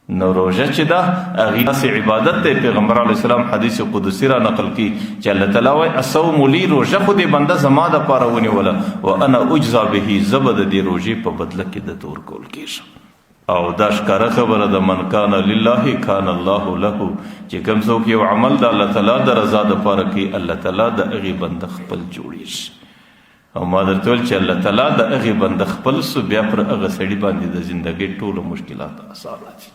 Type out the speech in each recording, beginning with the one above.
نو روژه چې ده، هغې داسې عبادت دی. پیغمبر علیه السلام حدیث قدسي را نقل کی چې الله تعالی وایي: الصوم لي، روژه خو دې بنده زما دپاره ونیوله، وانا اجزا به، زه به د دې روژې په بدله کې ده ته ورکول کېږم. او دا ښکاره خبره ده، من کان لله کان الله له، چې کوم څوک یو عمل د الله تعالی د رضا دپاره کوي، الله تعالی د هغې بنده خپل جوړېږي. او ما درته ویل چې الله تعالی د هغې بنده خپل سو، بیا پر هغه سړي باندې د زندګۍ ټولو مشکلات اسانه دي.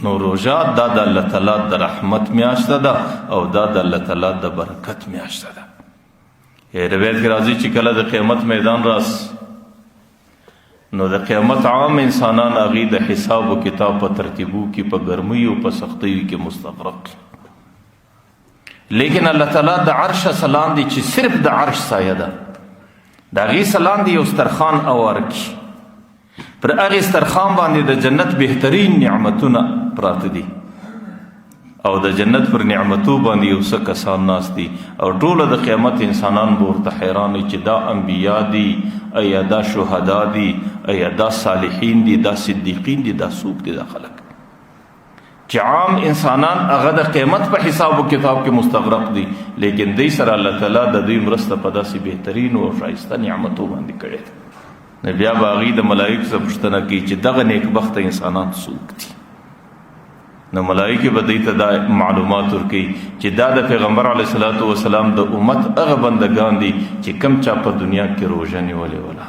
نو روژه دا د الله تعالی د رحمت میاشت ده او دا د الله تعالی د برکت میاشت ده. روایت کې راځي چې کله د قیامت میدان راس، نو د قیامت عام انسانان هغې د حساب او کتاب په ترتیبو کې په ګرمۍ او په سختیو کې مستغرق، لیکن الله تعالی د عرش سلام دی چې صرف د عرش سایه ده، د هغې سلام دی یو سترخان اوار کی، پر هغې سترخان باندې د جنت بهترین نعمتونه پراته دي او د جنت پر نعمتو باندې یو څه کسان ناست دي، او ټوله د قیامت انسانان به ورته حیران چې دا انبیا دي، ایا دا شهدا دي، ایا دا صالحین دي، دا صدیقین دي، دا څوک دي؟ دا خلک چې عام انسانان هغه د قیامت په حساب او کتاب کې مستغرق دي، لیکن دوی سره الله تعالی د دوی مرسته په داسې بهترین او ښایسته نعمتو باندې کړې ده. نو بیا به هغوی د ملایکو څخه پوښتنه کوي چې دغه نیکبخته انسانان څوک دي؟ نو ملایکې به دوی ته دا معلومات ورکوي چې دا د پیغمبر علیه الصلاة والسلام د امت هغه بندګان دي چې کم چا په دنیا کې روژه نیولې وله،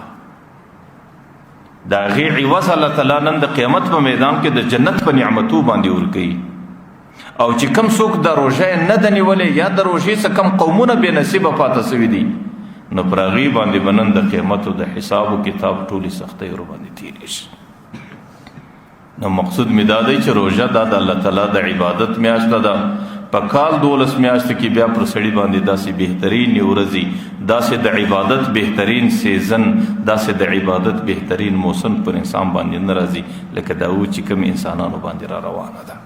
د هغې عوض الله تعالی نن د قیامت په میدان کې د جنت په نعمتو باندې ورکوي. او چې کم څوک د روژه نه ده نیولې یا د روژې څخه کم قومونه بې نصیبه پاته سوي دي، نو پر هغې باندې به نن د قیامت او د حساب او کتاب ټولې سختۍ ورباندې تېرې شي. نو مقصود می دا دی چې روژه دا د الله تعالی د عبادت میاشت ده. په کال 12 میاشتو کې بیا پر سړي باندې داسې بهترین ورځې، داسې د عبادت بهترین سیزن، داسې د عبادت بهترین موسم پر انسان باندې نه راځي لکه دا و چې کوم انسانانو باندې را روانه ده.